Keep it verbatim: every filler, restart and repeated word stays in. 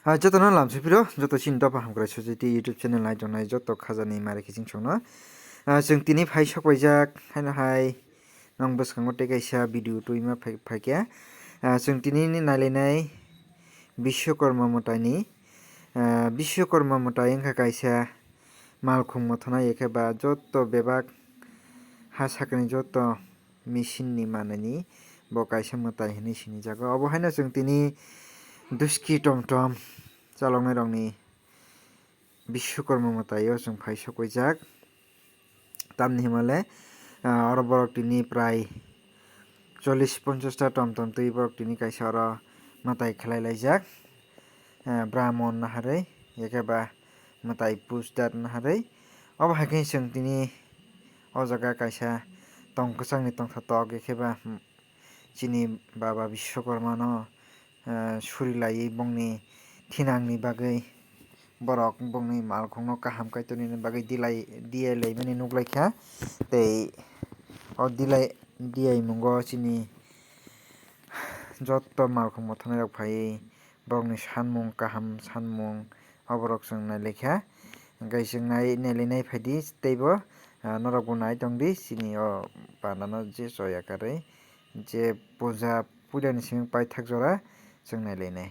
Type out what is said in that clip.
Ah, jotono lamsui phiro, joto chini dophani hamkrai society YouTube channel nai tongnai joto khajani mari kiching chwngno. Ah, chwng tini phai sok paijak, haino hai nong bwskango tei kaisa video twi ma phai, phaikha. Ah, chwng tini ni nailainai Biswakarma mwtaini. Ah, Biswakarma mwtai wngkha kaisa malkhung mothonai, ekhe ba joto bebak ha sakni joto machine ni manwini bo kaisa mwtai hinwi sinijago. Obo haino chwng tini duski tomtom chaloknai rokni Biswakarma mwtaio chwng phai sokwijak. Tamni himale, ah, oro borok tini prai chollish ponchash ta tomtom twi borok tini kaisa oro mwtai khlai laijak. Ah, Brahmon naharwi, ekhe ba mwtai pusdat naharwi. Obo hai khe chwng tini o jaga kaisa tong kwchangni tongtha tok, ekhe ba, hmm, chini baba Biswakarma no, eh, suri laiwi bongni thinangni bagwi borok bongni malkhungno kaham kaitorni bagwi dilai, diyai laimani nuk lai kha. Tei o dilai, diyai mungo chini joto malkhung mothonai rok phaiwi borokni sanmung kaham sanmung oborok chwng nai lai kha. Hwnkhe chwng nai, nai lai nai phaidi teibo, ah, norokbo nai tongdi chini o pandano je choya karwi. Je puja, puja ni simi paithak jora chwng nai lai nai.